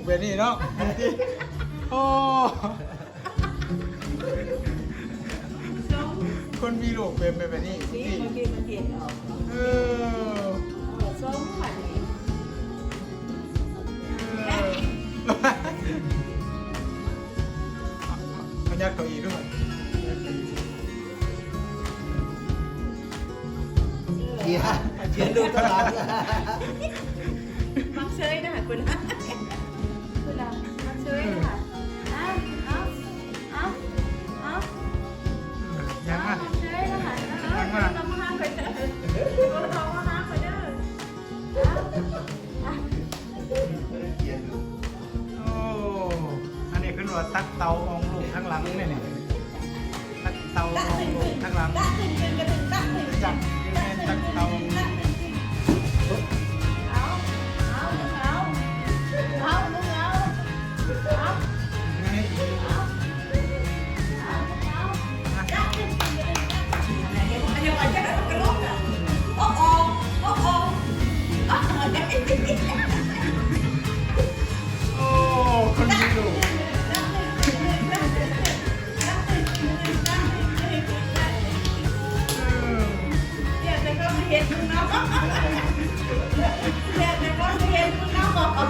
ແບບນີ້ເນາະ ໂອ້ ຄົນມີລູກເປັນແບບນີ້ ນີ້ ບາງທີມັນເຫັນອອກ ເອີ ເອີ ຊົມຄັນນີ້ ເອີ ເອົາ ເອົາຍັດເຂົ້າອີກດ້ວຍ ເຈຍ ເຈຍດູຕະຫຼອດ ມັກເຊີຍນະ ຄຸນ ຄຸນລະ ມັກເຊີຍນະ ເອົາ ເອົາ ເອົາ ເອົາ ຍັງມາ ມັກເຊີຍນະ ຍັງມາ ເອົາ ເອົາມາຫາຂ້ອຍເດີ ເອົາມາຫາຂ້ອຍເດີ ເອົາ ເອົາ. ໂອ້ ອັນນີ້ເພິ່ນວ່າຕັກເຕົາອອງລູກທາງຫຼັງນີ້ ນີ້ ຕັກເຕົາອອງລູກທາງຫຼັງ ຈັກ ແມ່ນຕັກເຕົາ ເອົາ ເອົາ ເອົາ ເອົາ ເອົາ ເອົາ ເອົາ. ໂອ້ ຄົນມີລູກ ເອີ ແລ້ວແຕ່ເຂົາຊິເຮັດເນາະ ແລ້ວແຕ່ເຂົາຊິເຮັດເນາະ ເອີ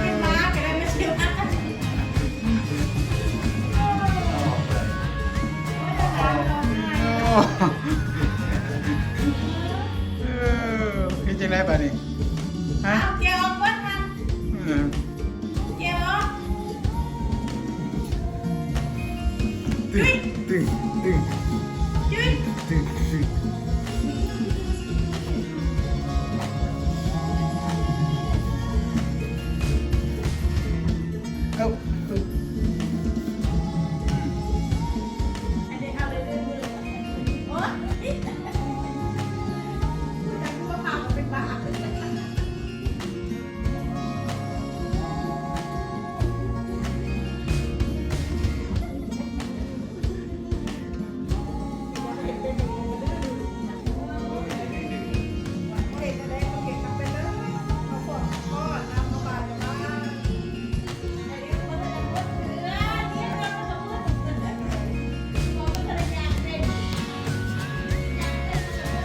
ເປັນໝາກໍໄດ້ ມາຊິມາ ເອີ ເຮັດຈັ່ງໃດບາດນີ້ ຮະ ເອົາແກະອອກເບິດຫັ້ນ ເອີ ແກະອອກ ຕຶງ ຕຶງ ຕຶງ ຕຶງ ຕຶງ ຕຶງ. ເອົາ ເອີ ອັນນີ້ເອົາເລື້ອຍໆ ໂອ້ຍ ຜູ້ໃດຄືວ່າພາມາເປັນບ້າ.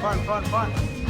ຟ້ອນ ຟ້ອນ ຟ້ອນ.